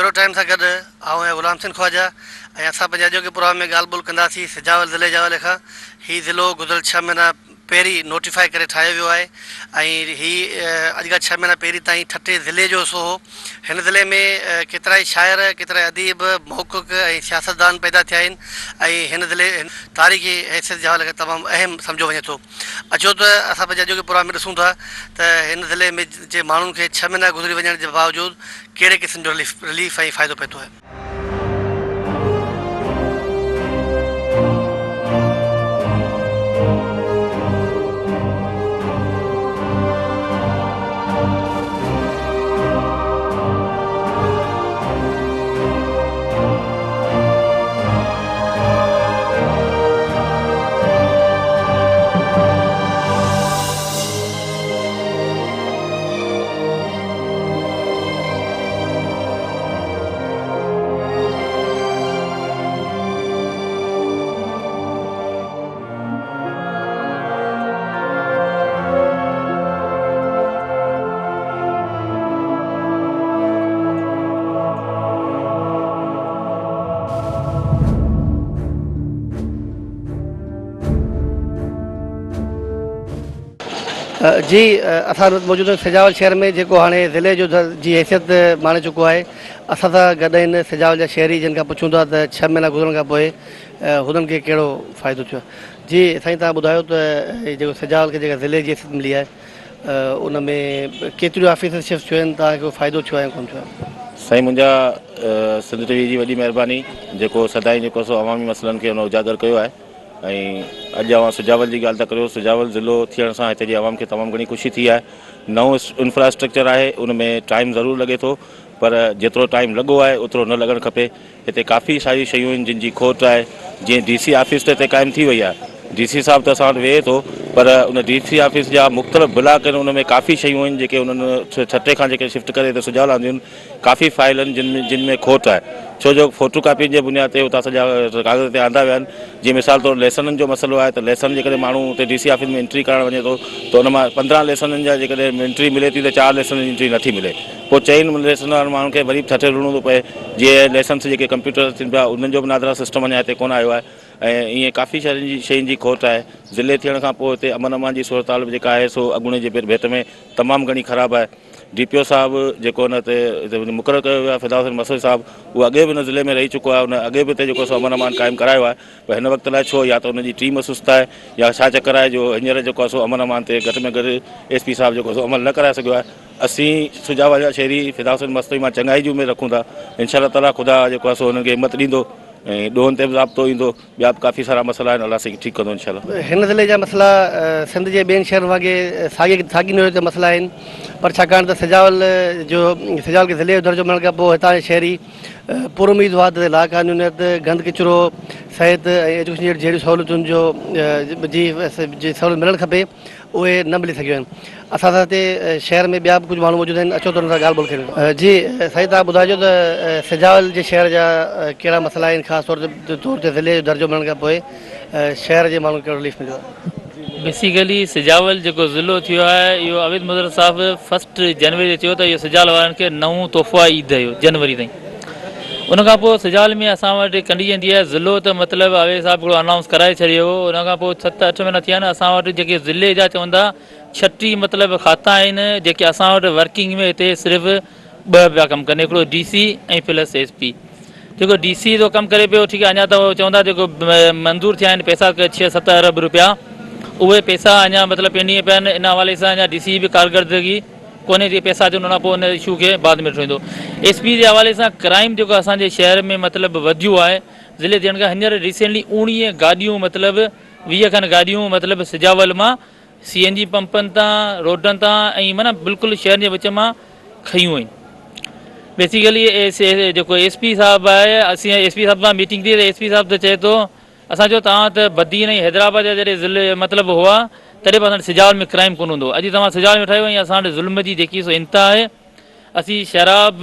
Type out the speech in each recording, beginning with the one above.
Thatta time سان گڏ آئون آهيان غلام حسين خواجه ۽ اسان پنهنجي اڄوڪي پروگرام ۾ ڳالهه ٻولهه ڪنداسين سجاول ضلعي جي حوالي کان. هي ضلعو گذريل ڇهه مهينا پهرين نوٽيفائي ڪري ٺاهيو ويو آهي ۽ هي اڄ کان ڇهه مهينا پهرين تائين ٺٽي ضلعي جو حصو هو. هن ضلعي ۾ ڪيترائي شاعر، ڪيترائي اديب، محقق ۽ سياستدان پيدا ٿيا آهن ۽ هن ضلعي تاريخي حيثيت جي حوالي کان تمام اهم سمجهيو وڃي ٿو. اچو ته اسان پنهنجي اڄوڪي پروگرام ۾ ڏسون ٿا ته هن ضلعي ۾ جي ماڻهن کي ڇهه مهينا گذري وڃڻ جي باوجود ڪهڙي قسم جو رليف ۽ فائدو پهتو آهي. جي اسان وٽ موجود آهن سجاول شهر ۾ جيڪو هاڻي ضلعي جو جي حيثيت ماڻي چڪو آهي اسان سان گڏ آهن سجاول جا شهري جن کان پڇون ٿا ته ڇهه مهينا گذرڻ کان پوء هنن کي ڪهڙو فائدو ٿيو آهي جي سائين توهان ٻڌايو ته جيڪو سجاول کي جيڪا ضلعي جي حيثيت ملي آهي ان ۾ ڪيتريون آفيسز شفٽ ٿيون آهن توهان کي فائدو ٿيو آهي يا ڪونه ٿيو آهي. سائين منهنجا سنڌ ٽي وي جي وڏي مهرباني جيڪو سدائين جيڪو سو عوامي مسئلن کي ان اجاگر ڪيو آهي ۽ اڄ اوهان سجاول جي ڳالهه ٿا ڪريو سجاول ضلعو ٿيڻ سان هتي جي عوام کي تمام گهڻي خوشي ٿي آهي نئون انفراسٽرڪچر آهي ان ۾ ٽائيم ضرور لڳي ٿو پر جيترو ٽائيم لڳو آهي اوترو نه لڳڻ کپي هتي ڪافي ساريون شيون آهن جن جي کوٽ آهي جيئن ڊي سي آفيس ته هتي قائم ٿي وئي آهي ڊي سي صاحب ته اسان وٽ ويهي ٿو پر ان ڊي سي آفيس جا مختلف بلاڪ آهن ان ۾ ڪافي شيون آهن جيڪي انهن ٺٽي کان جيڪي شفٽ ڪري هتي سجاول آنديون آهن ڪافي فائل آهن جن جن ۾ کوٽ آهي ڇو جو فوٽو ڪاپين جي بنياد تي اتان سڄا ڪاغذ هتي آندا ويا آهن جيئن مثال طور ليسنن جو مسئلو آهي ته ليسن جيڪڏهن ماڻهو اتي ڊي سي آفيس ۾ انٽري ڪرائڻ وڃي ٿو ته ان مان 15 ليسنن جا جيڪڏهن انٽري ملي ٿي ته چار ليسنن جي انٽري نٿي ملي پوء چئن ليسن وارن ماڻهن کي وري به ٺٽي رڙڻو ٿو پئي جيئن ليسنس جيڪي ڪمپيوٽر ٿين پيا انهن جو به نادرا سسٽم اڃا هتي ڪونه آيو آهي ۽ ائين ڪافي شين جي شين جي کوٽ آهي ضلعي ٿيڻ کان پوء هتي امن امان جي صورتحال به جيڪا آهي سو اڳوڻي جي ڀيٽ ۾ تمام گهڻي خراب آهي ڊي پي او صاحب جيڪو ان تي مقرر ڪيو ويو آهي فدا حسين مسعود صاحب اهو اڳي به ان ضلعي ۾ رهي چڪو آهي ان اڳي به هتي جيڪو سو امن امان قائم ڪرايو آهي پر هن وقت الائي ڇو يا ته ان جي ٽيم سست آهي يا ڇا چڪر آهي جو هينئر جيڪو آهي سو امن امان تي گهٽ ۾ گهٽ ايس پي صاحب جيڪو سو عمل نه ڪرائي سگهيو آهي اسين سجاول جا شهري فدا حسين مستوئي مان چڱائي جي اميد رکون ٿا انشاء الله تعالي خدا جيڪو آهي سو هنن کي همت ڏيندو ۽ ڏوهن تي به ضابطو ايندو ٻيا به ڪافي سارا مسئلا آهن الله سائين ٺيڪ ڪندو انشاء الله. هن ضلعي جا مسئلا سنڌ جي ٻين شهرن وانگي ساڳي ساڳي نوعيت جا مسئلا آهن پر ڇاڪاڻ ته سجاول جو سجاول کي ضلعي جو درجو ملڻ کان پوء هتان جا شهري پر اميد هئا ته لاقانونيت گند ڪچرو صحت ۽ ايجوڪيشن جهڙيون سهولتن جو جي سهولت ملڻ کپي اهي نه ملي سگهيون آهن. اسان سان هتي شهر ۾ ٻيا به ڪجهه ماڻهو موجود آهن اچو ته انهن سان ڳالهه ٻولهه ڪريون. جي سائين توهان ٻڌائجو ته سجاول جي شهر جا ڪهڙا مسئلا آهن خاص طور تي طور تي ضلعي جو درجو ملڻ کان پوء شهر جي ماڻهن کي ڪهڙو رليف مليو آهي. بيسيڪلي سجاول جيڪو ضلعو ٿيو آهي اهو عابد مظهر صاحب فرسٽ جنوري تي چيو ته اهو سجاول وارن کي نئون تحفو آهي عيد جو جنوري تائين ان کان پوء سجاول ۾ اسان وٽ ڪنڊيشن ٿي آهي ضلعو ته مطلب اويس صاحب هڪڙو انائونس ڪرائي ڇڏيو هو ان کان پوء ست اٺ مهينا ٿيا آهن اسان وٽ جيڪي ضلعي جا چون ٿا 36 مطلب کاتا آهن جيڪي اسان وٽ ورڪنگ ۾ هتي صرف ٻه پيا ڪم ڪن هڪڙو D C ۽ plus S P جيڪو ڊي سي ٿو ڪم ڪري پيو ٺيڪ آهي اڃا ته چون ٿا جيڪو منظور ٿيا آهن پئسا ڇهه ست ارب روپيا اهي پئسا اڃا مطلب پينڊنگ پيا آهن ان حوالي سان اڃا ڊي سي به ڪارڪردگي ڪونهي جيڪي پئسا اچن ان کان پوء ان اشو کي بعد ۾ ڏٺو ويندو. ايس پي جي حوالي سان ڪرائيم جيڪو اسان جي شهر ۾ مطلب وڌيو آهي ضلعي ٿيڻ کان هينئر ريسينٽلي اوڻيهه گاڏيون مطلب 20 کن گاڏيون مطلب سجاول مان سي اين جي پمپن تان روڊن تان ۽ معنيٰ بلڪل شهر جي وچ مان کنيون آهن بيسيڪلي جيڪو ايس پي صاحب آهي اسين ايس پي صاحب سان ميٽنگ ٿي ته ايس پي صاحب ته چئي ٿو اسان چيو توهان ته بدين ۽ حيدرآباد جا جڏهن ضلع مطلب هئا تڏهن به اسان وٽ سجاول ۾ ڪرائيم ڪونه هوندو هو اڄ توهان سجاول ۾ ويٺا آهيو ۽ اسان وٽ ظلم جي جيڪي سو انتها آهي اسين شراب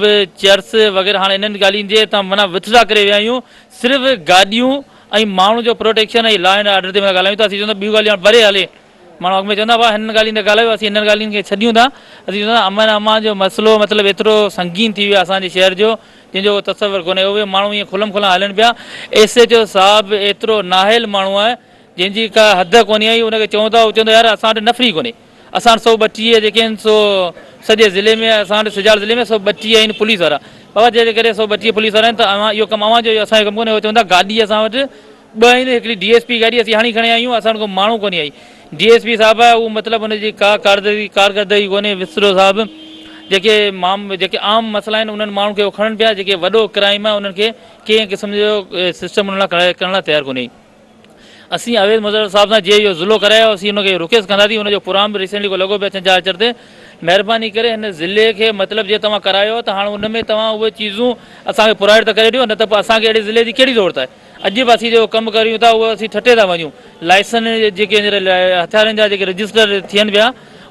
چرس وغيره هاڻي انهن ڳالهين جي تان معنيٰ وٿڊرا ڪري ويا آهيون صرف گاڏيون ۽ ماڻهن جو پروٽيڪشن ۽ لا اينڊ آرڊر تي معنيٰ ڳالهايون ٿا اسين چون ٿا ٻيون ڳالهيون هاڻي پري هلي ماڻهو اڳ ۾ چوندا هئا هنن ڳالهين تي ڳالهايو اسين هنن ڳالهين کي ڇڏيون ٿا اسين چوندا امن امان جو مسئلو مطلب ايترو سنگين ٿي ويو آهي اسان جي شهر جو جنهن جو ڪو تصور ڪونهي اهي ماڻهو ائين کلم کلا هلن پيا ايس ايڇ او صاحب ايترو نااهل ماڻهو آهي جنهن جي ڪا حد ڪونهي آئي ان کي چئون ٿا هو چوندو يار اسان وٽ نفري ڪونهي اسان وٽ 132 جيڪي آهن سو سڄي ضلعي ۾ اسان وٽ سجاول ضلعي ۾ 132 آهن پوليس وارا بابا جي ڪڏهن 132 پوليس وارا آهن ته اوهان اهو ڪم اوهان جو اسان جو ڪم ڪونهي هو چوندا گاڏي اسان وٽ ٻه آهن هڪڙي ڊي ايس پي گاڏي اسين هاڻي کڻي آيا آهيون اسان وٽ ڪو ماڻهو ڪونهي آئي ڊي ايس پي صاحب آهي اهو مطلب ان جي ڪا ڪارڪردگي ڪونهي وسرو صاحب جيڪي مام جيڪي عام مسئلا آهن انهن ماڻهن کي اهو کڻن پيا جيڪي وڏو ڪرائيم آهي انهن کي ڪنهن قسم جو سسٽم انهن لاء ڪرڻ لاء تيار ڪونهي اسين اويس مظهر صاحب سان جي اهو ضلعو ڪرايو اسين ان کي رڪويسٽ ڪنداسين ان جو پروگرام به ريسينٽلي ڪو لڳو پيو ڇنڇر آچر تي مهرباني ڪري هن ضلعي کي مطلب جي توهان ڪرايو ته هاڻ ان ۾ توهان اهي چيزون اسان کي پرووائيڊ ته ڪري ڏيو نه ته پوء اسان کي اهڙي ضلعي جي ڪهڙي ضرورت آهي اڄ به اسين جيڪو ڪم ڪريون ٿا اهو اسين ٺٽي ٿا وڃون لائسن جيڪي هينئر هٿيارن جا جيڪي رجسٽر ٿين پيا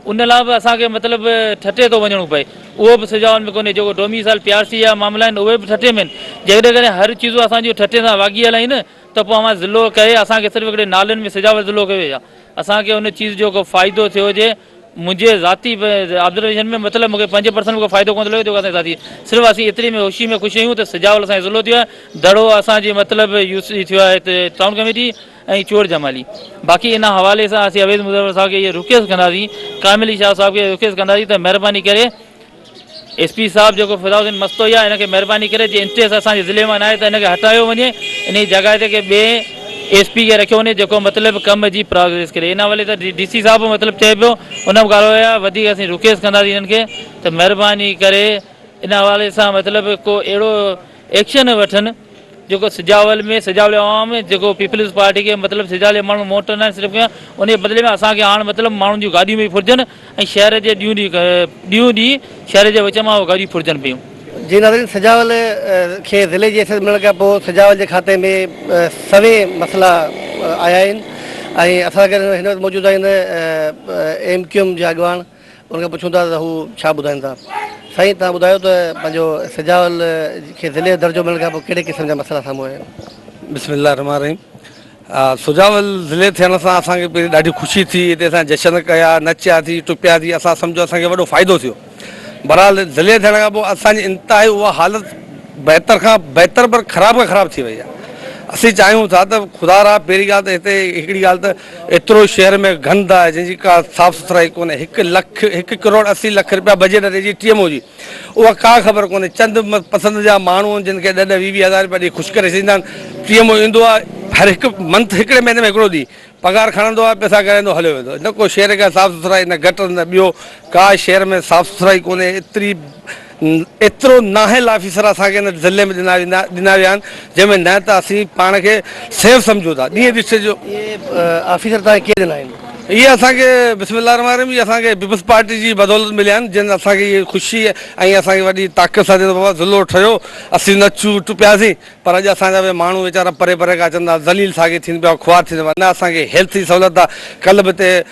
ان لاء به اسان کي مطلب ٺٽي ٿو وڃڻو پئي اهو به سجاول ۾ ڪونهي جيڪو ڊوميسائل پي آر سي جا معاملا آهن اهي به ٺٽي ۾ آهن جيڪڏهن هر چيزون اسان جون ٺٽي سان واڳيل آهن ته پوء اوهان ضلعو ڪري اسان کي صرف هڪڙي نالن ۾ سجاول ضلعو ڪيو ڇا اسان کي ان چيز جو ڪو فائدو ٿيو هجي منهنجي ذاتي آبزرويشن ۾ مطلب مونکي 5% به ڪو فائدو ڪونه ٿو لڳي جيڪو اسان جي ذاتي صرف اسين ايتري ۾ خوشي ۾ خوش آهيون ته سجاول اسان جو ضلعو ٿيو آهي دڙو اسان جي مطلب يو سي ٿيو آهي هتي ٽائون ڪميٽي ۽ چور جمالي باقي ان حوالي سان اسين اويس مظفر صاحب کي اهي رڪويسٽ ڪنداسين ڪامل علي شاهه صاحب کي رڪويسٽ ڪنداسين ته مهرباني ڪري ايس پي صاحب جيڪو فدا حسين مستوئي آهي ان کي مهرباني ڪري جي انٽريسٽ اسان جي ضلعي مان ناهي ته ان کي هٽايو وڃي انهي جڳهه تي ڪنهن ٻئي ايس پي کي رکيو وڃي جيڪو مطلب ڪم جي پراگريس ڪري ان حوالي سان ڊي سي صاحب به مطلب چئي پيو ان به ڳالهايو آهي وڌيڪ اسين رڪويسٽ ڪنداسين انهن کي ته مهرباني ڪري ان حوالي سان مطلب ڪو اهڙو ايڪشن وٺن جيڪو سجاول ۾ سجاول عوام جيڪو پيپلز پارٽي کي مطلب سجاول جا ماڻهو ووٽ نه صرف ان جي بدلي ۾ اسان کي هاڻ مطلب ماڻهن جون گاڏيون به ڦرجن ۽ شهر جي ڏينهون ڏينهن ڏينهن شهر جي وچ مان اهي گاڏيون ڦرجن پيون. جي ناظرين سجاول کي ضلعي جي حيثيت ملڻ کان پوء سجاول جي کاتي ۾ سوين مسئلا آيا آهن ۽ اسان سان گڏ هن وقت موجود آهن ايم ڪيو ايم جا اڳواڻ ان کان پڇون ٿا ته هو ڇا ٻڌائين ٿا. سائين توهان ٻڌايو ته پنهنجو سجاول کي ضلعي جو درجو ملڻ کان پوء ڪهڙي قسم جا مسئلا سامهون آيا آهن؟ بسم الله الرحمٰن الرحيم سجاول ضلعي ٿيڻ سان اسان کي پهرين ڏاڍي خوشي ٿي هتي اسان جشن ڪيا نچياسين ٽپياسين اسان سمجهو اسان کي وڏو فائدو ٿيو بهرحال ضلعي ٿيڻ کان پوء اسان جي انتهائي اها حالت بهتر کان بهتر پر خراب کان خراب ٿي وئي آهي اسين چاهيون ٿا ته خدا را پهرين ڳالهه ته هتي هڪڙي ڳالهه ته ايترو شهر ۾ گند آهي جنهن جي ڪا صاف سٿرائي ڪونهي هڪ لک هڪ ڪروڙ 80 لک روپيا بجيٽ اچي ٿي ٽي ايم او جي اها ڪا خبر ڪونهي چند پسند جا ماڻهو آهن جن کي ڏهه ڏهه ويهه ويهه هزار روپيا ڏئي خوش ڪري ڇڏيندا آهن ٽي ايم او ايندو آهي هر هڪ منٿ هڪڙي مهيني ۾ هڪڙو ڏينهن پگهار کڻندو آهي پئسا ڪرائيندو هليو ويندو نه ڪو شهر کي صاف سٿرائي نه گٽر نه ٻيو ڪا شهر ۾ صاف سٿرائي ڪونهي ايتري ايترو نااهل آفيسر اسان کي هن ضلعي ۾ ڏنا ويندا ڏنا ويا آهن جنهن ۾ نه ته اسين پاڻ کي سيف سمجهون ٿا ڏينهن ڏٺي جو اهي آفيسر توهان کي ڪير ڏنا آهن؟ اهي اسان کي بسم الله الرحمٰن الرحيم اهي اسان کي پيپلز پارٽي جي بدولت مليا آهن جن اسان کي اهي خوشي ۽ اسان کي وڏي طاقت سان چيو بابا ضلعو ٺهيو اسين نچون ٽپياسين پر اڄ اسان جا اهي ماڻهو ويچارا پري پري کان اچن ٿا ذليل ساڳي ٿين پيا خوار ٿين پيا نه اسان کي هيلٿ جي سهولت آهي ڪلهه به هتي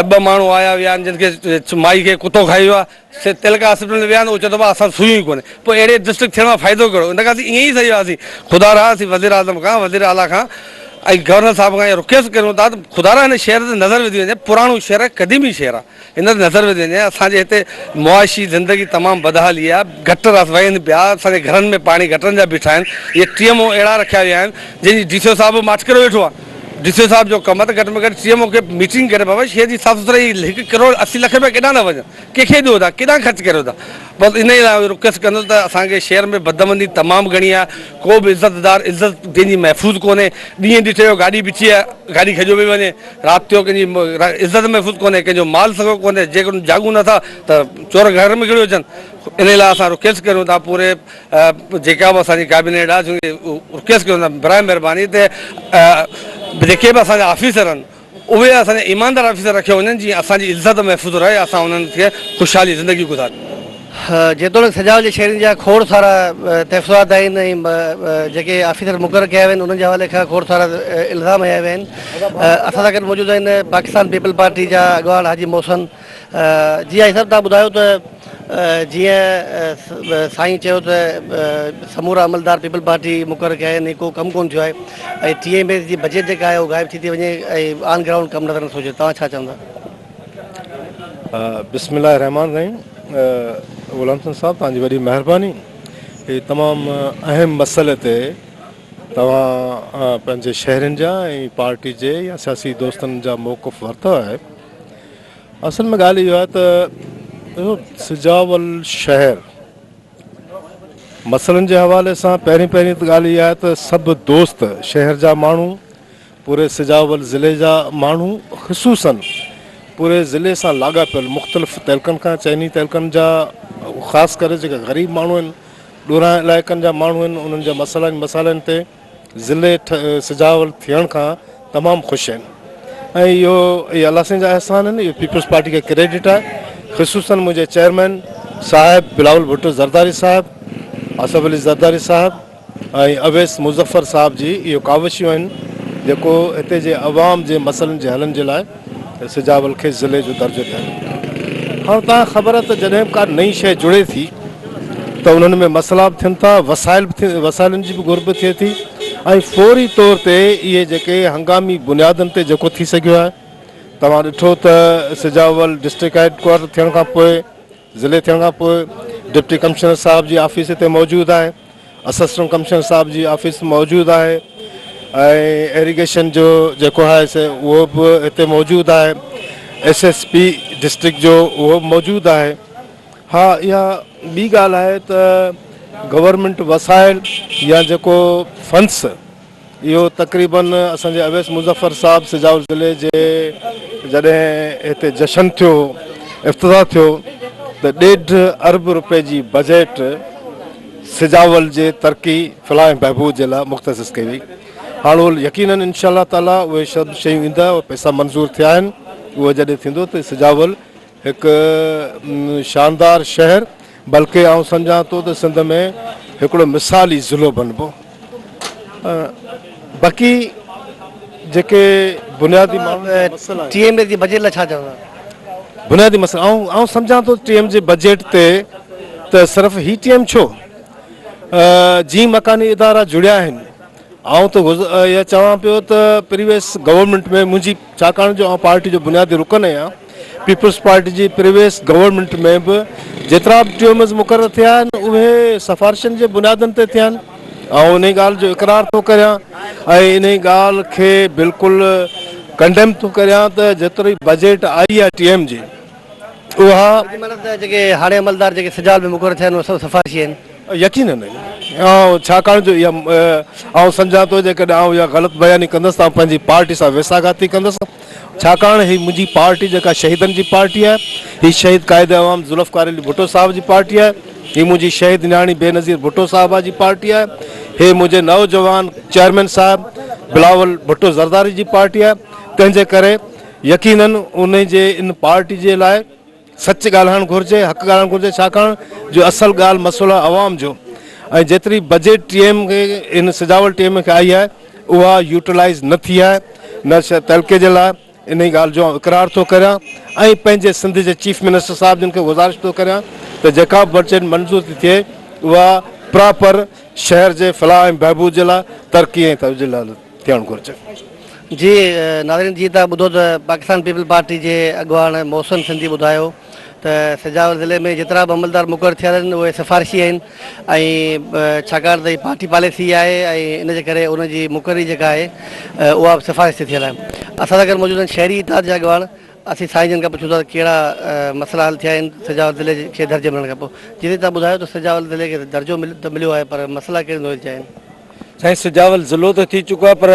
ٻه ماڻهو آيا ويا آهن جن کي مائي کي ڪتو کائي ويو آهي سي تعلقه هاسپيٽل ۾ ويا آهن اهو چوندو بابا اسان سوئيون ئي ڪونهي پوء اهڙي ڊسٽرڪٽ ٿيڻ مان فائدو ڪهڙو ان کان اسين ائين ئي صحيح هئاسين خدا را اسين وزير اعظم کان وزير اعليٰ کان ۽ گورنر صاحب کان اها رڪويسٽ ڪريون ٿا ته خدا را هن شهر تي نظر وڌي وڃي پراڻو شهر آهي قديمي شهر آهي هن تي نظر وڌي وڃي اسان جي هتي معاشي زندگي تمام بدحالي آهي گٽر وهن پيا اسان جي گهرن ۾ پاڻي گٽرن جا بيٺا آهن اهي ٽي ايم او اهڙا رکيا ويا آهن جنهن جي ڊي سي او صاحب به ماٺ ڪري ويٺو آهي ڊي سي او صاحب جو ڪم آهي ته گهٽ ۾ گهٽ ٽي ايم او کي ميٽنگ ڪري بابا شهر جي صاف سٿرائي 1 ڪروڙ 80 لک روپيا ڪيڏانهن ٿا وڃن ڪنهن کي ڏيو ٿا ڪيڏانهن خرچ ڪريو ٿا بس انهي لاء رڪويسٽ ڪندس ته اسان کي شهر ۾ بدامني تمام گهڻي آهي ڪو به عزتدار عزت ڪنهن جي محفوظ ڪونهي ڏينهن ڏٺي جو گاڏي بيٺي آهي گاڏي کڄيو پئي وڃي رات ٿيو ڪنهن جي عزت محفوظ ڪونهي ڪنهن جو مال سگهو ڪونهي جيڪڏهن جاڳون نٿا ته چور گهر ۾ گهڙيو اچن انهي لاء اسان رڪويسٽ ڪريون ٿا پوري جيڪا به اسان جي ڪابينيٽ آهي رڪويسٽ ڪريون ٿا برائي مهرباني ته جيڪي به اسان جا آفيسر آهن اهي اسان جا ايماندار آفيسر رکيا وڃن جيئن اسان جي عزت محفوظ رهي اسان انهن کي خوشحالي زندگي گذاريون. جيتوڻيڪ سجاول جي شهرين جا کوڙ سارا تحفظات آهن ۽ جيڪي آفيسر مقرر ڪيا ويا آهن انهن جي حوالي کان کوڙ سارا الزام هنيا ويا آهن اسان سان گڏ موجود آهن پاڪستان پيپلز پارٽي جا اڳواڻ حاجي محسن جي حاجي صاحب توهان ٻڌايو ته جيئن سائين چيو ته سمورا عملدار پيپلز پارٽي مقرر ڪيا آهن ۽ ڪو ڪم ڪونه ٿيو آهي ۽ ٽي ايم ايس جي بجيٽ جيڪا آهي اها غائب ٿي ٿي وڃي ۽ آن گرائونڊ ڪم نظر نٿو اچي توهان ڇا چوندا؟ بسم الله الرحمٰن الرحيم غلام حسين صاحب توهان جي وڏي مهرباني هي تمام اهم مسئلي تي توهان پنهنجي شهرين جا ۽ پارٽي جي يا سياسي دوستن جا موقف ورتو آهي اصل ۾ ڳالهه اها آهي ته سجاول شهر مسئلن جي حوالي سان پهرين پهرين ته ڳالهه اها آهي ته سڀ دوست شهر جا ماڻهو پوري سجاول ضلعي جا ماڻهو خصوصن پوري ضلعي سان لاڳاپيل مختلف تعلقن کان چئني تعلقن جا خاص ڪري جيڪا غريب ماڻهو آهن ڏورانهن علائقن جا ماڻهو آهن انهن جا مسئلن مسئلن تي ضلعي سجاول ٿيڻ کان تمام خوش آهن ۽ اهو اهي الله سائين جا احسان آهن اهو پيپلز پارٽي کي ڪريڊٽ آهي خصوصن منهنجي چيئرمين صاحب بلاول ڀٽو زرداري صاحب آصف علي زرداري صاحب ۽ اويس مظفر صاحب جي اهو ڪاوشيون آهن جيڪو هتي جي عوام جي مسئلن جي حلن جي لاء سجاول کي ضلعي جو درجو ڏياريو. هاڻ توهان کي خبر آهي ته جڏهن به ڪا نئين شيء جڙي ٿي ته انهن ۾ مسئلا به ٿين ٿا وسائل به وسائلن جي به گهرج به ٿئي ٿي ۽ فوري طور تي اهي جيڪي هنگامي بنيادن تي جيڪو ٿي سگهيو آهي توهان ڏٺو ته سجاول ڊسٽرڪٽ هيڊ ڪوارٽر ٿيڻ کان پوء ضلعي ٿيڻ کان پوء ڊپٽي ڪمشنر صاحب جي آفيس هتي موجود آهي اسسٽنٽ ڪمشنر صاحب جي آفيس موجود آهي ۽ ايريگيشن جو جيڪو آهي سي اهو به هتي موجود آهي ايس ايس پي ڊسٽرڪٽ جو اهو به موجود آهي ها اها ٻي ڳالهه آهي ته گورنمينٽ وسائل يا جيڪو فنڊس اهو تقريبن اسان جي اويس مظفر صاحب سجاول ضلعي جي جڏهن هتي جشن ٿيو افتتاح ٿيو ته ڏيڍ ارب روپئي جي بجيٽ سجاول جي ترقي فلاح ۽ بهبود جي لاء مختصص ڪئي وئي هاڻ اهو يقينن انشاء الله تعالي اهي سڀ شيون ايندا اهي پئسا منظور ٿيا آهن اهو جڏهن ٿيندو ته سجاول هڪ شاندار شهر بلڪه آئون سمجهان ٿو ته سنڌ ۾ هڪڙو مثالي ضلعو بنبو باقي جيڪي بنيادي ماڻهن جا مسئلا آهن. ٽي ايم اي جي بجيٽ لاء ڇا چوندا؟ بنيادي مسئلا آئون آئون سمجهان ٿو ٽي ايم جي بجيٽ تي ته صرف هي ٽي ايم ڇو جي مڪاني ادارا جڙيا آهن آئون ته اها چوان پيو ته پريويس گورنمينٽ ۾ منهنجي ڇاڪاڻ جو آئون پارٽي جو بنيادي رڪن آهيان پيپلز پارٽي جي پريويس گورنمينٽ ۾ به جيترا به ٽي ايم ايز مقرر ٿيا آهن اهي سفارشن جي بنيادن تي ٿيا آهن آئون انهي ڳالهه جو اقرار ٿو ڪريان ۽ انهي ڳالهه کي بلڪل ڪنڊيم ٿو ڪريان ته جيتري بجيٽ آئي آهي ٽي ايم جي اها معنيٰ ته جيڪي هاڻي عملدار جيڪي سجال ۾ مقرر ٿيا آهن اهي سڀ سفارشي آهن. يقينن آئون ڇاڪاڻ جو اها آئون سمجهان ٿو جيڪڏهن آئون اها غلط بياني ڪندس ته آئون پنهنجي پارٽي سان ويساهگهاتي ڪندس ڇاڪاڻ هي منهنجي پارٽي جيڪا شهيدن جي پارٽي آهي هي شهيد قائد عوام ذوالفقار علي ڀٽو صاحب جي پارٽي آهي هي منهنجي شهيد نياڻي بينظير ڀٽو صاحبه جي پارٽي آهي هي منهنجي نوجوان چيئرمين صاحب بلاول ڀٽو زرداري جي پارٽي آهي تنهن جي ڪري يقينن ان جي ان پارٽي جي لاء سچ ڳالهائڻ گهرجي، حق ڳالهائڻ گهرجي ڇاڪاڻ جو اصل ڳالهه مسئلو آهي عوام جو ۽ جيتري بجيٽ ٽي ايم کي هن سجاول ٽي ايم کي آئي آهي اها يوٽيلائيز نه ٿي آهي نه تعلقي جي لاء انهي ڳالهه جو آئون اقرار ٿو ڪريان ۽ پنهنجي سنڌ جي چيف منسٽر صاحب جن کي گذارش ٿو ڪريان ته جيڪا به بجيٽ منظور ٿي ٿئي اها پراپر شهر جي فلاح ۽ بهبود جي لاء ترقي ۽ ترويج جي لاء ٿيڻ گهرجي. جي ناظرين جيئن توهان ٻڌو ته پاڪستان پيپلز پارٽي جي اڳواڻ محسن سنڌي ٻڌايو ته سجاول ضلعي ۾ جيترا به عملدار مقرر ٿيل آهن اهي سفارشي آهن ۽ ڇاڪاڻ ته هي پارٽي پاليسي آهي ۽ ان جي ڪري ان جي مقرري جيڪا آهي اها به سفارش تي ٿيل آهي اسان سان گڏ موجود آهن شهري اتحاد جا اڳواڻ اسين سائين جن کان پڇون ٿا ته ڪهڙا مسئلا حل ٿيا آهن سجاول ضلعي کي درجي ملڻ کان پوء جي توهان ٻڌايو ته سجاول ضلعي کي درجو ته مليو آهي پر مسئلا ڪهڙي نوعيت جا آهن. سائين سجاول ضلعو ته ٿي چڪو آهي پر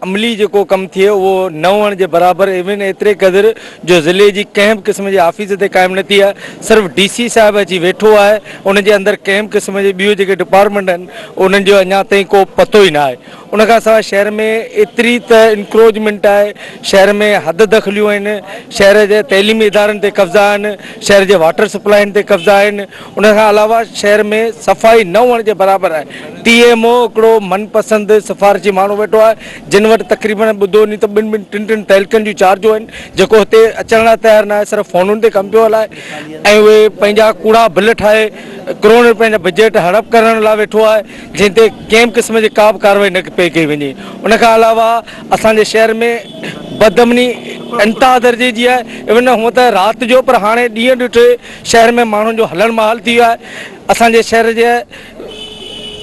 عملي جيڪو ڪم ٿئي اهو نه هئڻ جي برابر ايون ايتري قدر جو ضلعي جي ڪنهن به قسم جي آفيس هتي قائم نه ٿي آهي صرف ڊي سي صاحب اچي ويٺو آهي ان جي اندر ڪنهن به قسم جي ٻيون جيڪي ڊپارٽمينٽ آهن انهن جو اڃا تائين ڪو پتو ئي نه آهي ان کان سواء شهر ۾ ايتري ته انڪروچمينٽ آهي شهر ۾ حد دخليون آهن شهر جي تعليمي ادارن تي قبضا آهن شهر جي واٽر سپلائن تي قبضا آهن ان کان علاوه شهر ۾ صفائي نه هئڻ جي برابر آهي. ٽي ايم او هڪڙو من پسند سفارشي ماڻهو ويٺو آهي جن وٽ تقريبن ٻڌو ني ته ٻن ٻن ٽن ٽن تعلقن جون چارجون آهن جيڪو هتي اچڻ لاء تيار نه آهي صرف فونن تي ڪم پيو هلائي ۽ اهي پنهنجا ڪوڙا بل ٺاهي ڪروڙين روپين جا بجيٽ هڙپ ڪرڻ لاء ويٺو آهي جنهن تي ڪنهن به قسم جي ڪا به ڪارروائي نه پئي ڪئي وڃي ان کان علاوه اسان جي شهر ۾ بدامني انتها درجي جي آهي ايون هونء ته رات جو پر هاڻي ڏينهن ڏٺي شهر ۾ ماڻهن جو هلڻ محال ٿي ويو آهي اسان جي شهر جي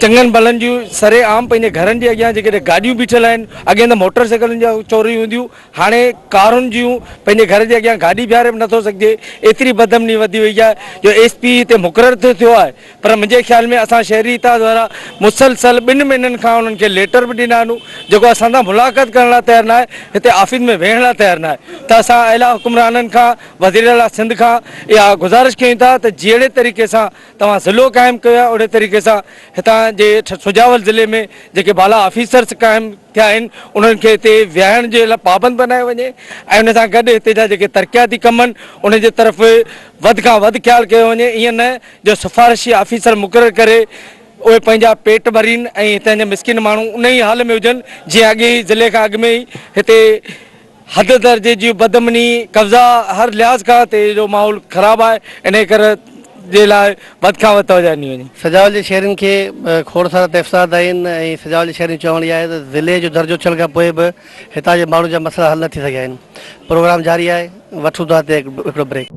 چڱن ڀلن جون سري عام پنهنجي گهرن جي اڳيان جيڪڏهن گاڏيون بيٺل آهن اڳي ته موٽر سائيڪلن جا چوري هونديون هاڻي ڪارن جون پنهنجي گهر جي اڳيان گاڏي بيهاري به نٿو سگهجي ايتري بدامني وڌي وئي آهي جو ايس پي هتي مقرر ته ٿيو آهي پر منهنجي خيال ۾ اسان شهري اتحاد وارا مسلسل ٻن مهينن کان انهن کي ليٽر به ڏنا آهن جيڪو اسان سان ملاقات ڪرڻ لاء تيار ناهي هتي آفيس ۾ ويهڻ لاء تيار ناهي ته اسان اعليٰ حڪمرانن کان وزير اعليٰ سنڌ کان اها گذارش ڪيون ٿا ته جهڙي طريقي سان توهان ضلعو قائم ڪيو آهي اهڙي طريقي سان هتان جي سجاول ضلعي ۾ جيڪي بالا آفيسرس قائم ٿيا آهن انهن کي هتي ويهارڻ جي لاء پابند بنايو وڃي ۽ ان سان گڏ هتي جا جيڪي ترقياتي ڪم آهن انهن جي طرف وڌ کان وڌ خيال ڪيو وڃي ائين نه جو سفارشي آفيسر مقرر ڪري اهي پنهنجا پيٽ ڀرين ۽ هتان جا مسڪين ماڻهو ان ئي حال ۾ هجن جيئن اڳي ئي ضلعي کان اڳ ۾ ئي هتي حد درجي جي بدامني قبضا هر لحاظ کان هتي جو ماحول خراب آهي انهي ڪري جي لاء وڌ کان وڌ توجه ڏني وڃي. سجاول جي شهرين کي کوڙ سارا تحفظات آهن ۽ سجاول جي شهرين جو چوڻ اهو آهي ته ضلعي جو درجو ٿيڻ کان پوء به هتان جي ماڻهن جا مسئلا حل نه ٿي سگهيا آهن. پروگرام جاري آهي وٺون ٿا هتي هڪڙو بريڪ.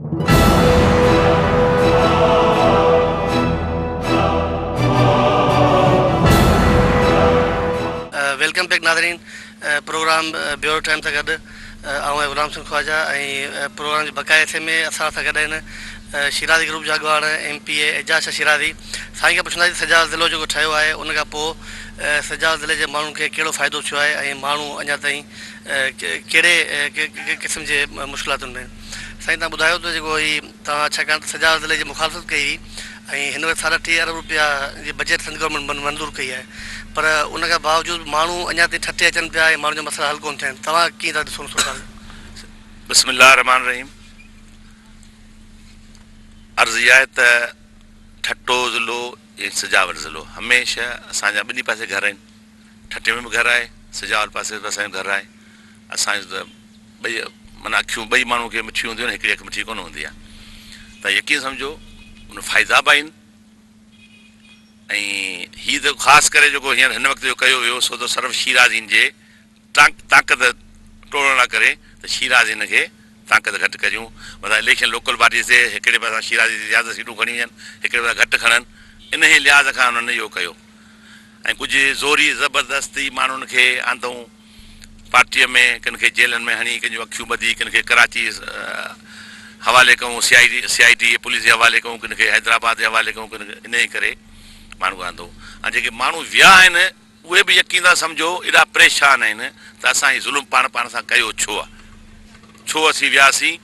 Welcome back ناظرين پروگرام بيورو ٽائيم سان گڏ آئون آهيان غلام حسين خواجه ۽ پروگرام جي بقايا حصي ۾ اسان سان گڏ آهن شيرازي گروپ جا اڳواڻ M P A Ejaz Shah Shirazi سائين کان پڇنداسين سجاول ضلعو جيڪو ٺهيو آهي ان کان پوء سجاول ضلعي جي ماڻهن کي ڪهڙو فائدو ٿيو آهي ۽ ماڻهو اڃا تائين ڪهڙي قسم جي مشڪلاتن ۾ سائين تان ٻڌايو ته جيڪو هي توهان ڇاڪاڻ ته سجاول ضلعي جي مخالفت ڪئي هئي ۽ هن وقت ساڍا ٽي ارب روپيا جي بجيٽ سنڌ گورنمينٽ منظور ڪئي آهي پر ان کان باوجود ماڻهو اڃا تائين ٺٽي اچن پيا ۽ ماڻهن جا مسئلا حل ڪونه ٿيا آهن توهان ڪيئن ٿا ڏسو ان صورتحال کي؟ بسم الله الرحمٰن الرحيم عرض اها آهي ته ٺٽو ضلعو ۽ سجاول ضلعو هميشه اسان جا ٻنهي پاسي گهر آهن ٺٽي ۾ به گهر آهي سجاول پاسي به اسان جو گهر آهي اسان جو ته ٻئي معنيٰ اکيون ٻئي ماڻهو کي مٺيون هونديون آهن هڪڙي اک مٺي ڪونه هوندي آهي ته يقين سمجهو ان فائدا به آهن ۽ هي ته خاص ڪري جيڪو هينئر هن وقت جو ڪيو ويو سو ته صرف شيرازين جي طاقت ٽوڙڻ لاء ڪري ته شيرازين کي طاقت گهٽ ڪريون متان اليڪشن لوڪل پارٽي ٿئي هڪڙي پاسان شيرازي زياده سيٽون کڻي وڃن هڪڙي پاسان گهٽ کڻن انهي لحاظ کان انهن اهو ڪيو ۽ ڪجهه زوري زبردستي ماڻهن کي آندئون پارٽيء ۾ ڪن کي جيلن ۾ هڻي ڪن جون اکيون ٻڌي ڪن کي ڪراچي حوالي ڪيون C I D C I D police جي حوالي ڪيون ڪن کي حيدرآباد جي حوالي ڪيون ڪن کي انهيء ڪري ماڻهو آندو ۽ جيڪي ماڻهو ويا آهن اهي به يقين سان سمجهو ايڏا پريشان آهن ته اسان هي ظلم پاڻ پاڻ سان ڪيو ڇو آهي ڇو اسين وياسين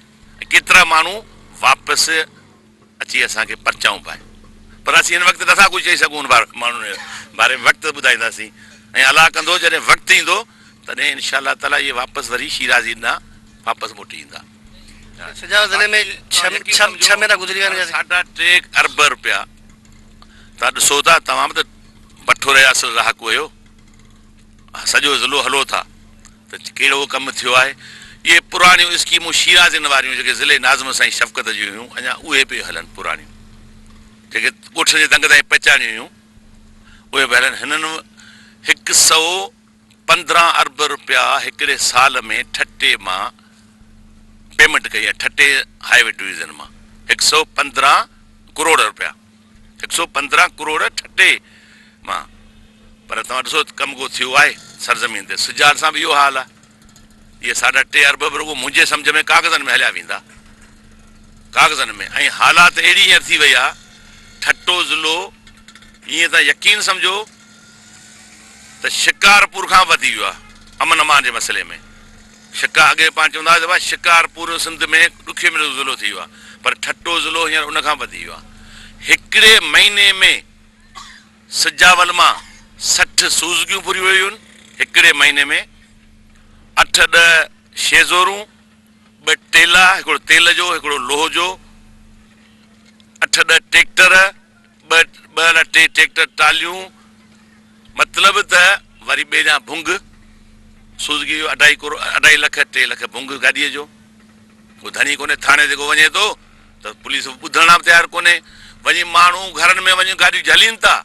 ۽ ڪيترا ماڻهو واپس اچي اسان کي پرچائون پائي پر اسين هن وقت نٿا ڪجهه چئي سگهون ان ماڻهن جي باري ۾ وقت ٻڌائينداسين ۽ الله ڪندو جڏهن وقت ايندو تڏهن انشاء الله تعالي اهي واپس وري شيرازي ڏانهن واپس موٽي ايندا. سجاول ضلعي ۾ ڇهه مهينا گذري ويا آهن. ساڍا ٽي ارب رپيا توهان ڏسو ٿا توهان به ته بٺوري جا اصل رهاڪو آهيو سڄو ضلعو هلو ٿا ته ڪهڙو ڪم ٿيو آهي؟ اهي پراڻيون اسڪيمون شيرازين واريون جيڪي ضلعي ناظم سائين شفقت جون هيون اڃا اهي پيون هلن پراڻيون جيڪي ڳوٺن جي دنگ تائين پهچائڻيون هيون اهي به هلن هنن هڪ سئو 15 ارب رپيا هڪڙي سال ۾ ٺٽي مان پيمنٽ ڪئي آهي ٺٽي هاء وي ڊويزن مان هڪ سئو 15 ڪروڙ رپيا هڪ سئو 15 ڪروڙ ٺٽي مان پر توهان ڏسو ته ڪم ڪو ٿيو آهي سرزمين تي سجاد سان به اهو حال آهي اهي ساڍا ٽي ارب به رڳو منهنجي سمجهه ۾ ڪاغذن ۾ هليا ويندا ڪاغذن ۾ ۽ حالات اهڙي هينئر ٿي وئي آهي ٺٽو ضلعو ائين ته يقين سمجهو ته شڪارپور کان وڌي ويو آهي امن امان جي مسئلي ۾ شڪا اڳي پاڻ چوندا هئا ته شڪارپور سنڌ ۾ ڏکي ۾ ضلعو ٿي ويو آهي پر ٺٽو ضلعو هينئر ان کان وڌي ويو آهي هڪڙي مهيني ۾ سجاول مان 60 سوزڪيون ڦريون ويون آهن هڪڙي مهيني ۾ اٺ ڏهه شيزورون ٻه ٽيلا هڪڙو تيل جو هڪڙو لوهه جو اٺ ڏهه ٽيڪٽر ٻه ٻه الا ٽي ٽيڪٽر ٽاليون مطلب ته وري ٻئي ڏانهن ڀنگ سوزڪي جو اڍائي ڪروڙ اڍائي لک ٽي لک ڀنگ گاڏيء جو ڪو ڌڻي ڪونهي ٿاڻي تي ڪو وڃي ٿو ته پوليس ٻڌڻ لاء به تيار ڪونهي وڃي ماڻهو گهرن ۾ وڃي گاڏيون جهلين ٿا.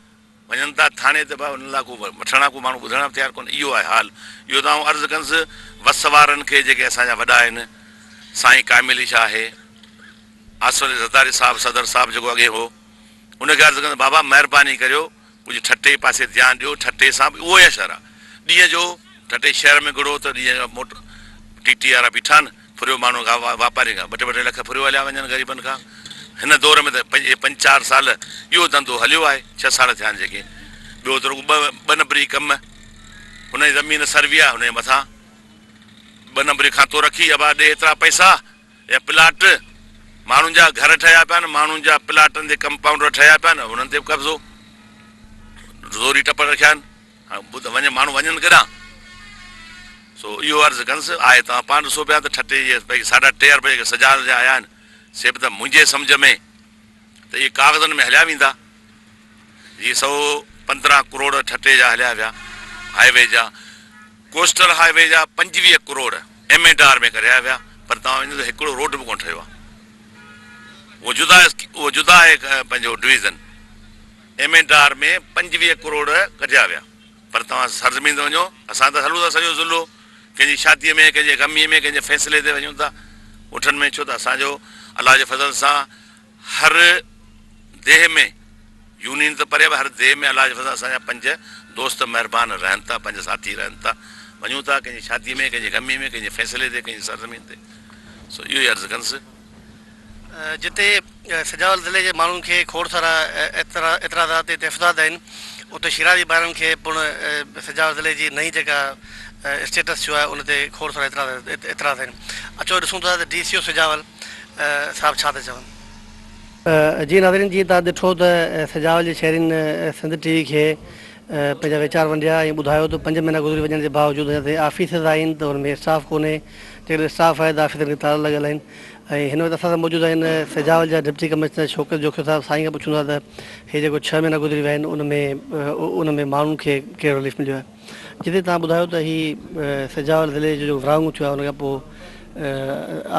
وڃن ٿا ٿاڻي تي به انهن لاء ڪو وٺڻ لاء ڪو ماڻهو ٻڌڻ لاء به تيار ڪونهي. اهو آهي حال. اهو ته آئون عرض ڪندس وس وارن کي جيڪي اسان جا وڏا آهن، سائين ڪامل علي شاهه آهي، آصف علي زرداري صاحب صدر صاحب جيڪو اڳي هو، ان کي عرض ڪندس بابا مهرباني ڪريو ڪجهه ٺٽي پاسي ڌيان ڏيو، ٺٽي سان به اهو ئي حشر آهي. ڏينهن جو ٺٽي شهر ۾ گهڙو ته ڏينهن جو موٽر ٽي ٽي وارا بيٺا آهن، ڦريو ماڻهن کان واپارين کان ٻه ٽي ٻه ٽي لک ڦريو هليا وڃن غريبن کان. هن دور ۾ ته پنج چار سال اهو ڌنڌو هليو آهي، ڇهه سال ٿيا آهن جيڪي. ٻيو ته رڳو ٻه نمبري ڪم، هن جي زمين سروي آهي هن جي مٿان ٻه نمبري کاتو رکي ابا ڏي هيترا پئسا يا پلاٽ، ماڻهن جا گهر ٺهيا پيا آهن، ماڻهن جا پلاٽن تي ڪمپائونڊر ٺهيا پيا آهن، انهن تي به قبضو، زوري ٽپڙ رکيا آهن. هاڻ ٻڌ وڃ ماڻهو وڃن ڪيڏانهن؟ سو اهو عرض ڪندس، آء توهان پاڻ ڏسو پيا ته ٺٽي جي ڀئي ساڍا ٽي ارب جيڪي سجاد جا آيا آهن، سي به ته منهنجي سمجهه ۾ ته اهي ڪاغذن ۾ هليا ويندا. جي 115 ڪروڙ ٺٽي جا هليا ويا، هاء وي جا، ڪوسٽل هاء وي جا 25 ڪروڙ ايم اينڊ آر ۾ ڪرايا ويا، پر توهان وڃو ته هڪڙو روڊ به ڪونه ٺهيو آهي. اهو جدا اهو جدا آهي پنهنجو division. M and R ۾ 25 crore ڪڍيا ويا پر توهان سرزمين تي وڃو اسان ته هلون ٿا سڄو ضلعو ڪنهن جي شادي ۾ ڪنهن جي غمي ۾ ڪنهن جي فيصلي تي وڃون ٿا ڳوٺن ۾ ڇو ته اسان جو الله جي فضل سان هر ديهه ۾ يونين ته پري هر ديهه ۾ الله جي فضل اسان جا پنج دوست مهربان رهن ٿا پنج ساٿي رهن ٿا وڃون ٿا ڪنهن جي شادي ۾ ڪنهن جي غمي ۾ ڪنهن جي فيصلي تي ڪنهن جي سرزمين تي سو اهو ئي عرض ڪندس. جتي سجاول ضلعي جي ماڻهن کي کوڙ سارا اعتراضات ۽ تحفظات آهن اتي شيرازي ڀائرن کي پڻ سجاول ضلعي جي نئين جيڪا اسٽيٽس ٿيو آهي ان تي کوڙ سارا اعتراض آهن اچو ڏسون ٿا ته ڊي سي او سجاول صاحب ڇا ٿا چون. جي ناظرين جيئن توهان ڏٺو ته سجاول جي شهرين سنڌ ٽي وي کي پنهنجا ويچار ونڊيا ۽ ٻڌايو ته پنج مهينا گذري وڃڻ جي باوجود اڃا تائين آفيسز آهن ته ان ۾ اسٽاف ڪونهي جيڪڏهن اسٽاف آهي ته آفيسرن کي تالا لڳل آهن ۽ هن وقت اسان سان موجود آهن سجاول جا ڊپٽي ڪمشنر شوڪت جوکيو صاحب سائين کان پڇون ٿا ته هي جيڪو ڇهه مهينا گذري ويا آهن ان ۾ ان ۾ ماڻهن کي ڪهڙو رليف مليو آهي جتي توهان ٻڌايو ته هي سجاول ضلعي جو جيڪو ورهاڱو ٿيو آهي ان کان پوء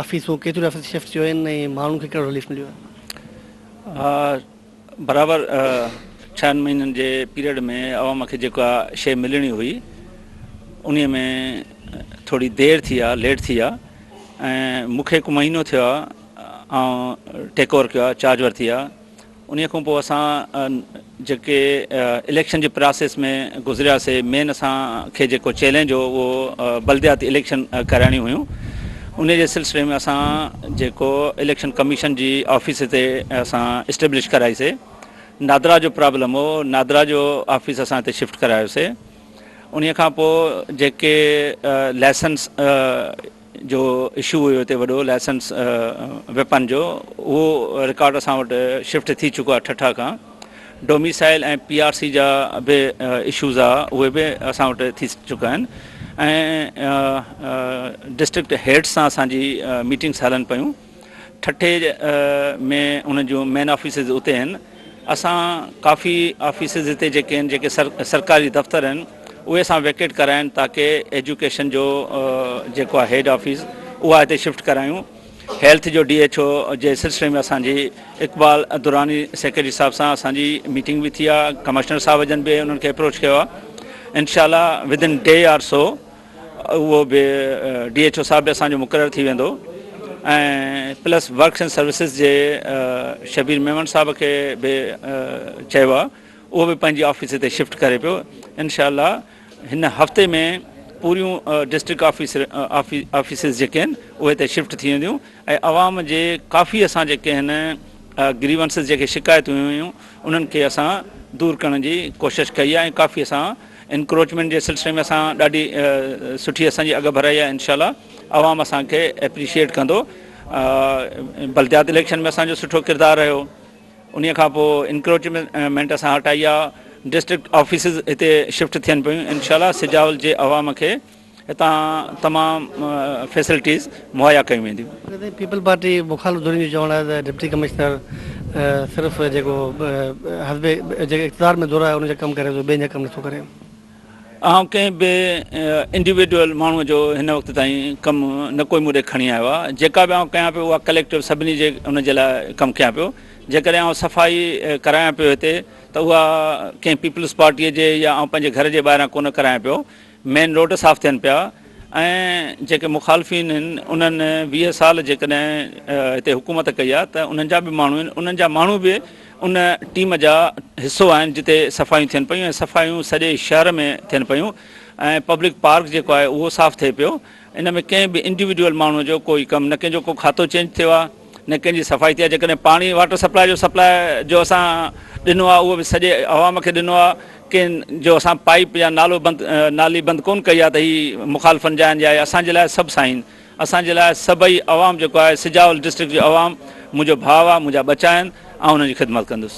آفيسون ڪيتريون آفيسون شفٽ ٿيون آهن ۽ ماڻهن کي ڪهڙو رليف مليو آهي. برابر ڇهن مهينن جي پيريڊ ۾ عوام کي جيڪا شيء ملڻي هئي انهي ۾ ٿوري دير ٿي آ ليٽ ٿي آ ۽ مون کي هڪ مهينو ٿيو آ آئون ٽيڪ اوور ڪيو آ چارج ورتي آ انهي کان پوء اسان جيڪي اليڪشن جي پراسيس ۾ گذرياسي مين اسان کي جيڪو چئلينج هو اهو بلدياتي اليڪشن ڪرائڻيون هيون انهي جي سلسلي ۾ اسان جيڪو اليڪشن ڪميشن جي آفيس هتي اسان اسٽيبلش ڪرائي سي نادرا جو پرابلم هو نادرا جو آفيس اسان هتي شفٽ ڪرايو سي انهي کان پوء جيڪي لائسنس جو اشو هيو هتي وڏو لائسنس ويپن جو اهو رڪارڊ اسان وٽ شفٽ ٿي چڪو آهي ٺٽا کان ڊوميسائل ۽ پي آر سي جا به اشوز آ اهي به اسان وٽ ٿي چڪا آهن ۽ ڊسٽرڪٽ هيڊ سان اسان جي ميٽنگس هلن پيون ٺٽي ۾ انهن جون مين آفيسز اتي آهن اسان ڪافي آفيسز هتي جيڪي آهن جيڪي سرڪاري دفتر آهن اهي اسان ويڪيٽ ڪرايا آهن تاڪه ايجوڪيشن جو جيڪو آهي هيڊ آفيس اها هتي شفٽ ڪرايون هيلٿ جو ڊي ايڇ او جي سلسلي ۾ اسان جي اقبال دراني سيڪريٽري صاحب سان اسان جي ميٽنگ به ٿي آهي ڪمشنر صاحب جن به انهن کي اپروچ ڪيو آهي انشاء الله ود ان ڊي آر سو اهو به ڊي ايڇ او صاحب به اسان جو مقرر ٿي ويندو ۽ پلس ورڪس اينڊ سروسز جي شبير ميمڻ صاحب کي به چيو آهي اهو به پنهنجي آفيس هتي شفٽ ڪري پيو انشاء الله هن هفتي ۾ پوريون ڊسٽرڪٽ آفيسز جيڪي آهن اهي هتي شفٽ ٿي وينديون ۽ عوام جي ڪافي اسان جيڪي هن گريونسز جيڪي شڪايتون هيون انهن کي اسان دور ڪرڻ جي ڪوشش ڪئي آهي ۽ ڪافي اسان انڪروچمينٽ جي سلسلي ۾ اسان ڏاڍي سٺي اسان جي اڳڀرائي آهي انشاء الله عوام اسان کي اپريشيئيٽ ڪندو بلديات اليڪشن ۾ اسان جو سٺو ڪردار رهيو انهي کان پوء انڪروچمينٽ اسان هٽائي آ ڊسٽرڪٽ آفيسز هتي شفٽ ٿين پيون انشاء الله سجاول جي عوام کي هتان تمام فيسلٽيز مهيا ڪيون وينديون. پيپلز پارٽي مخالف ڌرين جو چوڻ آهي ته ڊپٽي ڪمشنر صرف جيڪو حزب جيڪي اقتدار ۾ ڌر آهي ان جا ڪم ڪري ٿو ٻين جا ڪم نٿو ڪري. آئون ڪنهن به انڊيوڊوئل ماڻهوء جو هن وقت تائين ڪم نه ڪوئي مون ڏي کڻي آيو آهي. جيڪا به آئون ڪيان پيو اها ڪليڪٽو سڀني جي ان جي لاء ڪم ڪيان پيو. جيڪڏهن آئون صفائي ڪرايان پيو هتي ته اها ڪنهن پيپلز پارٽيء جي يا آئون پنهنجي گهر جي ٻاهران ڪونه ڪرايان پيو. مين روڊ صاف ٿين پيا ۽ جيڪي مخالفين آهن انهن 20 سال جيڪڏهن هتي حڪومت ڪئي آهي ته انهن جا به ماڻهو آهن انهن جا ماڻهو به ان ٽيم جا حصو آهن جتي صفايون ٿين پيون ۽ صفايون سڄي شهر ۾ ٿين پيون ۽ پبلڪ پارڪ جيڪو آهي اهو صاف ٿئي پيو ان ۾ ڪنهن به انڊيوڊيول ماڻهو جو ڪوئي ڪم نه ڪنهن جو ڪو کاتو چينج ٿيو آهي نه ڪنهن جي صفائي ٿي آهي جيڪڏهن پاڻي واٽر سپلاء جو سپلاء جو اسان ڏنو آهي اهو به سڄي عوام کي ڏنو آهي ڪنهن جو اسان پائيپ يا نالو بند نالي بند ڪون ڪئي آهي ته هي مخالفن جا آهن يا اسان جي لاء سڀ سائين اسان جي لاء سڀئي عوام جيڪو آهي سجاول ڊسٽرڪٽ جو عوام منهنجو ڀاء آهي منهنجا ٻچا آهن آئون انهن جي خدمت ڪندس.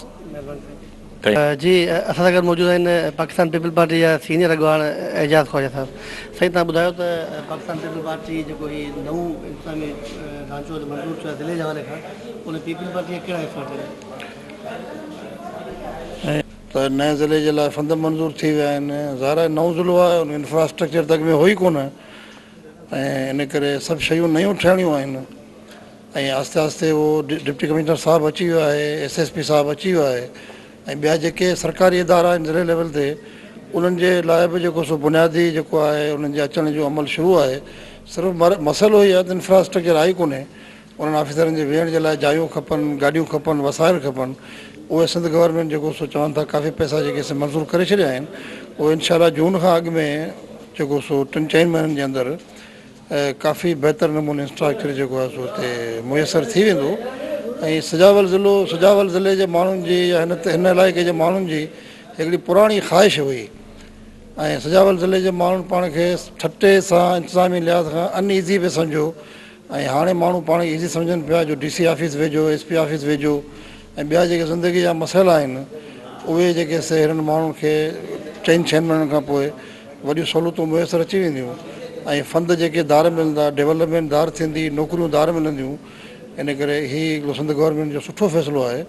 جي اسان سان گڏ موجود آهن پاڪستان پيپلز پارٽي جا سينيئر اڳواڻ اعجاز خواجه صاحب سائين توهان ٻڌايو ته پاڪستان پيپلز پارٽي جيڪو هي نئون انتظامي ڍانچو منظور ٿيو آهي ضلعي جي حوالي کان ان پيپلز پارٽي جا ڪهڙا ايفرٽ آهن؟ ته نئين ضلعي جي لاء فند منظور ٿي ويا آهن ظاهر آهي نئون ضلعو آهي ان انفراسٽرڪچر ته اڳ ۾ هو ئي ڪونه ۽ ان ڪري سڀ شيون نيون ٺهڻيون آهن ۽ آهستي آهستي اهو ڊپٽي ڪمشنر صاحب اچي ويو آهي ايس ايس پي صاحب اچي ويو آهي ۽ ٻيا جيڪي سرڪاري ادارا آهن ضلعي ليول تي انهن جي لاء به جيڪو سو بنيادي جيڪو آهي انهن جي اچڻ جو عمل شروع آهي صرف مسئلو هي آهي ته انفراسٽرڪچر آهي ڪونهي انهن آفيسرن جي ويهڻ جي لاء جايون کپن، گاڏيون کپن، وسائل کپن، اهي سنڌ گورنمينٽ جيڪو سو چون ٿا ڪافي پئسا جيڪي سي منظور ڪري ڇڏيا آهن اهي انشاء الله جون کان اڳ ۾ جيڪو سو ٽن چئن مهينن جي اندر ڪافي بهتر نموني انفراسٽرڪچر جيڪو آهي سو هتي ميسر ٿي ويندو ۽ سجاول ضلعو سجاول ضلعي جي ماڻهن جي يا هن هن علائقي جي ماڻهن جي هڪڙي پراڻي خواهش هئي ۽ سجاول ضلعي جي ماڻهن پاڻ کي ٺٽي سان انتظامي لحاظ کان ان ايزي پئي سمجهيو ۽ هاڻي ماڻهو پاڻ کي ايزي سمجهن پيا جو ڊي سي آفيس ويجهو، ايس پي آفيس ويجهو ۽ ٻيا جيڪي زندگي جا مسئلا آهن اهي جيڪي سي هنن ماڻهن کي چئن ڇهن مهينن کان پوء وڏيون سهولتون ميسر اچي وينديون ۽ فند جيڪي ڌار ملندا، ڊولپمينٽ ڌار ٿيندي، نوڪريون ڌار ملنديون ان ڪري هي هڪڙو سنڌ گورنمينٽ جو سٺو فيصلو آهي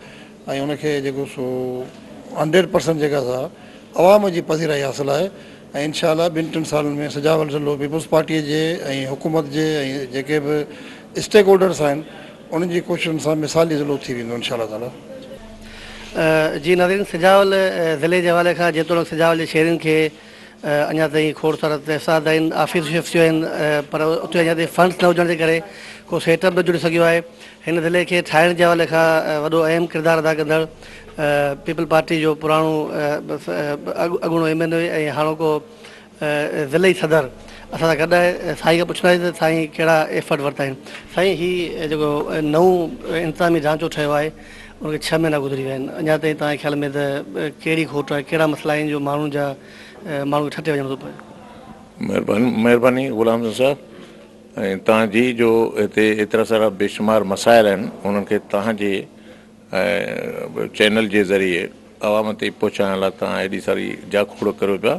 ۽ ان کي جيڪو سو هنڊريڊ پرسنٽ جيڪا سا عوام جي پذيرائي حاصل آهي ۽ انشاء الله ٻن ٽن سالن ۾ سجاول ضلعو پيپلز پارٽي جي ۽ حڪومت جي ۽ جيڪي به اسٽيڪ هولڊرس آهن انهن جي ڪوششن سان مثالي ضلعو ٿي ويندو انشاء الله تعالي. جي ناظرين سجاول ضلعي جي حوالي کان جيتوڻيڪ سجاول جي شهرين کي اڃا تائين کوڙ سارا تحفظات آهن آفيسون شفٽ ٿيون آهن پر اتي اڃا تائين فنڊس نه هجڻ جي ڪري ڪو سيٽ اپ نه جڙي سگهيو آهي هن ضلعي کي ٺاهڻ جي حوالي کان وڏو اهم ڪردار ادا ڪندڙ پيپلز پارٽي جو پراڻو اڳوڻو ايم اين اي ۽ هاڻوڪو ضلعي صدر اسان سان گڏ آهي سائين کان پڇنداسين ته سائين ڪهڙا ايفرٽ ورتا آهن سائين هي جيڪو نئون انتظامي ڍانچو ٺهيو آهي ان کي ڇهه مهينا گذري ويا آهن اڃا تائين توهان جي خيال ۾ ته ڪهڙي کوٽ آهي ڪهڙا مسئلا آهن جو ماڻهن جا ماڻهن کي ٺٽي وڃڻو ٿو پوي. مهرباني مهرباني غلام حسين صاحب ۽ توهان جي جو هتي ايترا سارا بيشمار مسائل آهن انهن کي توهان جي چينل جي ذريعي عوام تائين پهچائڻ لاء توهان ايڏي ساري جاکوڙ ڪريو پيا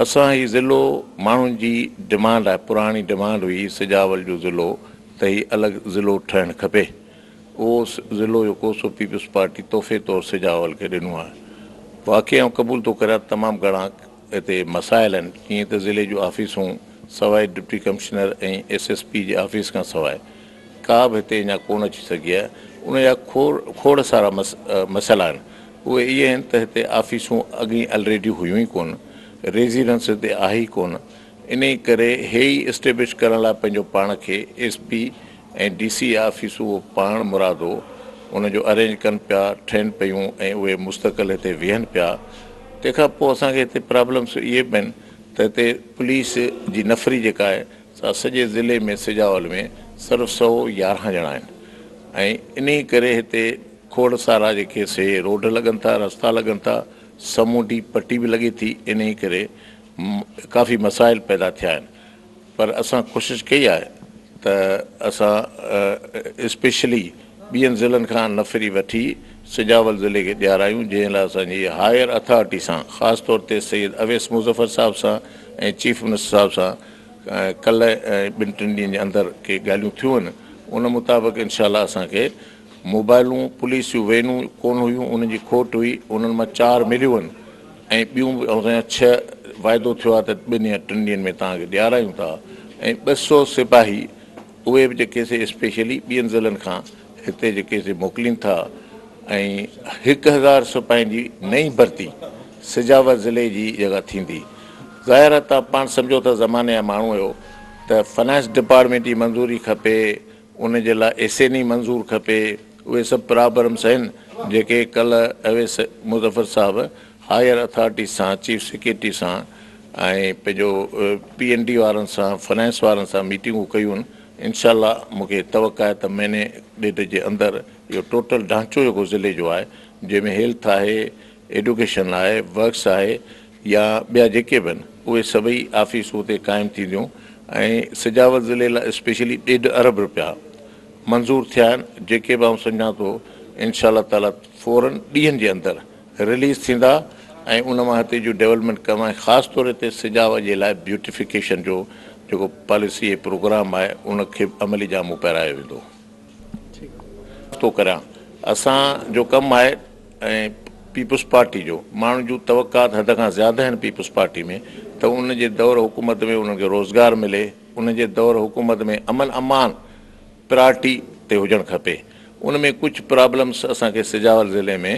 اسان هي ضلعو ماڻهن جي ڊمانڊ آهي پراڻي ڊمانڊ هئي سجاول جو ضلعو ته هي الڳ ضلعو ٺهڻ کپي اهو ضلعو جيڪو سو پيپلز پارٽي تحفي طور سجاول کي ڏنو آهي. واقعي آئون قبول ٿو ڪريان ته تمام گهڻا هتي مسائل آهن جيئن ته ضلعي جون آفيسون سواء deputy commissioner ۽ S S P جي آفيس کان سواء ڪا به هتي اڃا ڪونه اچي سگهي آهي ان جا کوڙ سارا مسئلا آهن اهي اهي آهن ته هتي آفيسون اڳ ئي الريڊي هيون ئي ڪونه ريزيڊنس هتي آهي ئي ڪونه انهي ڪري هي ئي اسٽيبلش ڪرڻ لاء پنهنجو پاڻ کي ايس پي ۽ ڊي سي آفيسون اهو پاڻ مرادو ان جو ارينج ڪن پيا، ٺهن پيون ۽ اهي مستقل هتي ويهن پيا. تنهن کان پوء اسان کي هتي پرابلمس اهي به آهن ته هتي پوليس جي نفري جيڪا آهي سا سڄي ضلعي ۾ سجاول ۾ صرف 111 ڄڻا آهن ۽ انهي ڪري هتي کوڙ سارا جيڪي سي روڊ لڳن ٿا، رستا لڳن ٿا، سمونڊي پٽي به لڳي ٿي انهي ڪري ڪافي مسائل پيدا ٿيا آهن. پر اسان ڪوشش ڪئي آهي ته اسان اسپيشلي ٻين ضلعن کان نفري وٺي سجاول ضلعي کي ڏيارايون جنهن لاء اسان جي هائير اٿارٽي سان خاص طور تي سيد اويس مظفر صاحب سان ۽ چيف منسٽر صاحب سان ڪلهه ۽ ٻن ٽن ڏينهن جي اندر ڪي ڳالهيون ٿيون آهن ان مطابق انشاء الله اسان کي موبائلون پوليس جون وينون ڪونه هيون انهن جي کوٽ هئي انهن مان چار مليون آهن ۽ ٻيون به اسان جا ڇهه واعدو ٿيو آهي ته ٻن يا ٽن ڏينهن ۾ توهان کي ڏيارايون ٿا ۽ 200 سپاهي اهي به جيڪي سي اسپيشلي ٻين ضلعن کان هتي جيڪي سي موڪلين ٿا ۽ 1000 سپاهين جي نئين ڀرتي سجاول ضلعي جي جيڪا ٿيندي. ظاهر آهي توهان پاڻ سمجهو ٿا زماني جا ماڻهو آهيو ته فنانس ڊپارٽمينٽ جي منظوري کپي ان جي لاء ايس اين اي منظور کپي اهي سڀ پرابرمس آهن جيڪي ڪلهه اويس مظفر صاحب هائير اٿارٽي سان چيف سيڪريٽري سان ۽ پنهنجو پي اين ڊي وارن سان فنانس وارن سان ميٽنگون ڪيون آهن انشاء الله مون کي توقع آهي ته مهيني ڏيڍ جي اندر اهو ٽوٽل ڍانچو جيڪو ضلعي جو آهي جنهن ۾ هيلٿ آهي ايڊوڪيشن آهي ورڪس آهي يا ٻيا جيڪي به آهن اهي سڀئي آفيسون اتي قائم ٿينديون ۽ سجاول ضلعي لاء اسپيشلي ڏيڍ ارب رپيا منظور ٿيا آهن جيڪي به آئون سمجهان ٿو انشاء الله تعالي فورن ڏينهن جي اندر رليز ٿيندا ۽ ان مان هتي جون ڊولپمينٽ ڪم ۽ خاص طور تي سجاول جي لاء بيوٽيفڪيشن جو جيڪو پاليسي ۽ پروگرام آهي ان کي به عملي جامو پهرايو ويندو. ٿو ڪريان اسان جو ڪم آهي ۽ پيپلز پارٽي جو ماڻهن جون توقعات حد کان زياده آهن پيپلز پارٽي ۾ ته ان جي دور حڪومت ۾ انهن کي روزگار ملي ان جي دور حڪومت ۾ امن امان پرارٽي تي هجڻ کپي ان ۾ ڪجهه پرابلمس اسان کي سجاول ضلعي ۾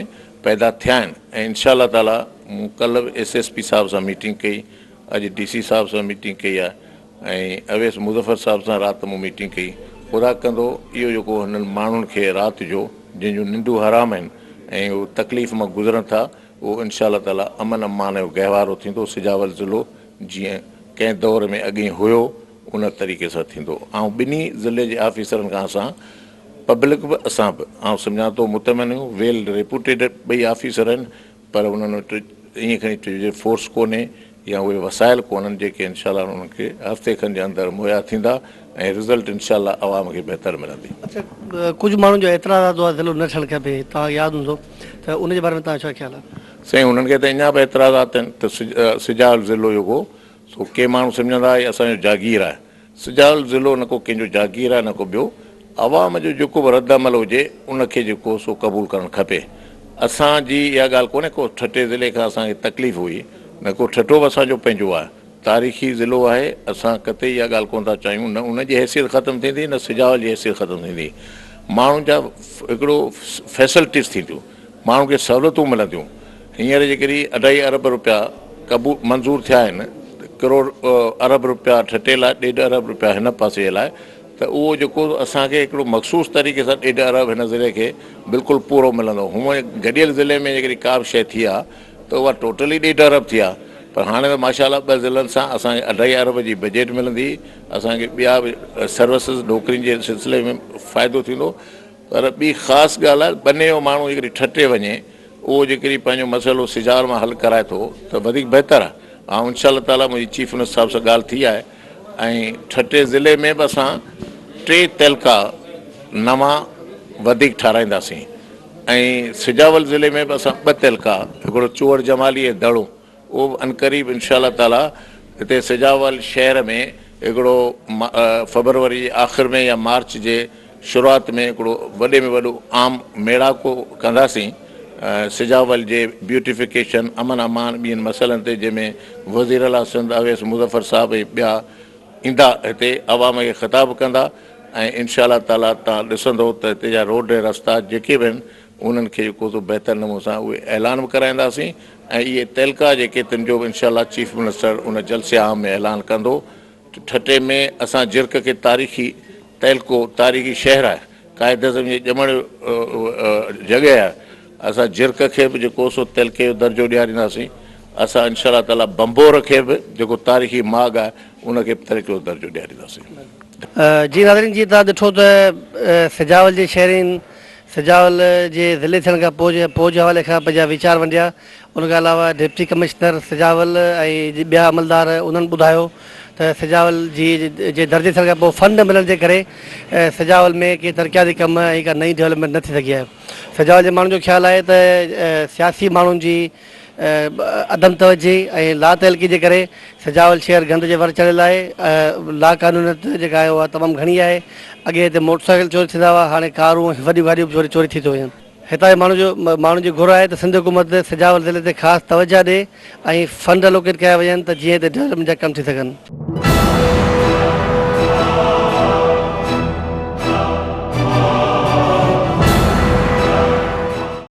پيدا ٿيا آهن ۽ انشاء الله تعالي مون ڪلهه به ايس ايس پي صاحب سان ميٽنگ ڪئي اڄ ڊي سي صاحب سان ميٽنگ ڪئي آهي ۽ اويس مظفر صاحب سان رات مون ميٽنگ ڪئي. خدا ڪندو اهو جيڪو هنن ماڻهن کي رات جو جن جون ننڊون حرام آهن ۽ هو تڪليف مان گذرن ٿا اهو انشاء الله تعالي امن امان جو گهوارو ٿيندو سجاول ضلعو جيئن ڪنهن دور ۾ اڳئين هيو ان طريقي سان ٿيندو آئون ٻنهي ضلعي جي آفيسرن کان اسان پبلڪ به اسان به آئون سمجهان ٿو مطمئن آهيون ويل ريپوٽيڊ ٻئي آفيسر آهن پر انهن وٽ ائين کڻي چئجي فورس ڪونهي يا اهي وسائل ڪونهن جيڪي انشاء الله انهن کي هفتي کن جي اندر مهيا ٿيندا ۽ رزلٽ انشاء الله عوام کي بهتر ملندي. اڇا ڪجهه ماڻهن جو اعتراض آهي ته ضلعو نه ٺهڻ کپي توهان کي ياد هوندو ته ان جي باري ۾ توهان جو ڇا خيال آهي؟ سائين انهن کي ته اڃا به اعتراضات آهن ته سجاول ضلعو جيڪو سو ڪي ماڻهو سمجهندا هي اسان جو جاگير آهي سجاول ضلعو نه ڪو ڪنهن جو جاگير آهي نه ڪو ٻيو، عوام جو جيڪو به رد عمل هجي ان کي جيڪو سو قبول ڪرڻ کپي. اسان جي اها ڳالهه ڪونهي ڪو ٺٽي ضلعي کان اسان کي تڪليف هئي نه ڪو ٺٽو به اسان جو پنهنجو آهي تاريخي ضلعو آهي اسان قطعي اها ڳالهه ڪونه ٿا چاهيون نه ان جي حيثيت ختم ٿيندي نه سجاول جي حيثيت ختم ٿيندي ماڻهن جا هڪڙو فيسلٽيز ٿينديون ماڻهن کي سهولتون ملنديون. هينئر جيڪڏهن اڍائي ارب رپيا قبول منظور ٿيا آهن، ڪروڙ ارب رپيا ٺٽي لاء، ڏيڍ ارب رپيا هن پاسي جي لاء ته اهو جيڪو اسان کي هڪڙو مخصوص طريقي سان ڏيڍ ارب هن ضلعي کي بلڪل پورو ملندو. هونئن گڏيل ضلعي ۾ جيڪڏهن ڪا به شيء ٿي ها ته اها ٽوٽلي ڏيڍ ارب ٿي ها پر هاڻي ته ماشاء الله ٻه ضلعن سان اسان کي اڍائي ارب جي بجيٽ ملندي، اسان کي ٻيا به سروسز نوڪرين جي سلسلي ۾ فائدو ٿيندو. پر ٻي خاص ڳالهه آهي ٻني جو ماڻهو جيڪڏهن ٺٽي وڃي اهو جيڪڏهن پنهنجو مسئلو سجاول مان حل ڪرائي ٿو ته وڌيڪ بهتر آهي. آئون انشاء الله تعاليٰ منهنجي چيف منسٽر صاحب سان ڳالهه ٿي آهي ۽ ٺٽي ضلعي ۾ به اسان ٽي تعلقا نوان وڌيڪ ٺاراهينداسين ۽ سجاول ضلعي ۾ به اسان ٻه تعلقا هڪڙو چوهڙ جمالي ۽ دڙو اهو به عنقريب انشاء الله تعاليٰ هتي سجاول شهر ۾ هڪڙو فبروري جي آخر ۾ يا مارچ جي شروعات ۾ هڪڙو وڏي ۾ وڏو عام ميڙاڪو ڪنداسين سجاول جي بيوٽيفڪيشن امن امان ٻين مسئلن تي جنهن ۾ وزير اعليٰ سنڌ اويس مظفر صاحب ۽ ٻيا ايندا هتي عوام کي خطاب ڪندا ۽ انشاء الله تعاليٰ توهان ڏسندو ته هتي جا روڊ ۽ رستا جيڪي به آهن انهن کي جيڪو سو بهتر نموني سان اهي اعلان به ڪرائينداسين ۽ اهي تعلقا جيڪي تن جو به انشاء الله چيف منسٽر ان جلسي عام ۾ اعلان ڪندو ته ٺٽي ۾ اسان جرڪ کي تاريخي تعلقو تاريخي شهر آهي قائد اعظم جي ڄمڻ جڳهه آهي اسان جرڪ کي به جيڪو سو تعلقي جو درجو ڏيارينداسين اسان انشاء الله تعالي بمبور کي به جيڪو تاريخي ماڳ آهي ان کي به تعلقي جو درجو ڏيارينداسين. جي ناظرين جيئن توهان ڏٺو ته سجاول جي شهرين سجاول جي ضلعي ٿيڻ کان پوء پوء جي حوالي کان پنهنجا ويچار ونڊيا ان کان علاوه ڊپٽي ڪمشنر سجاول ۽ ٻيا عملدار انهن ٻڌايو ته سجاول جي جي درجي ٿيڻ کان پوء فنڊ ملڻ جي ڪري سجاول ۾ ڪي ترقياتي ڪم ۽ ڪا نئين ڊولپمينٽ نه ٿي سگهي آهي سجاول جي ماڻهن جو خيال آهي ته سياسي ماڻهن جي عدم توجهي ۽ لاتعلقي جي ڪري سجاول شهر گند جي ور چڙهيل آهي، لاقانونيت جيڪا آهي اها تمام گهڻي آهي، اڳي هتي موٽر سائيڪل چوري ٿيندا هئا، هاڻي ڪارون ۽ وڏيون گاڏيون به چوري ٿي ٿيون وڃن. هتان جي ماڻهن جو ماڻهن جي گهر آهي ته سنڌ حڪومت سجاول ضلعي تي خاص توجهه ڏي ۽ فنڊ الوڪيٽ ڪيا وڃن ته جيئن هتي ڊولپمينٽ جا ڪم ٿي سگهن.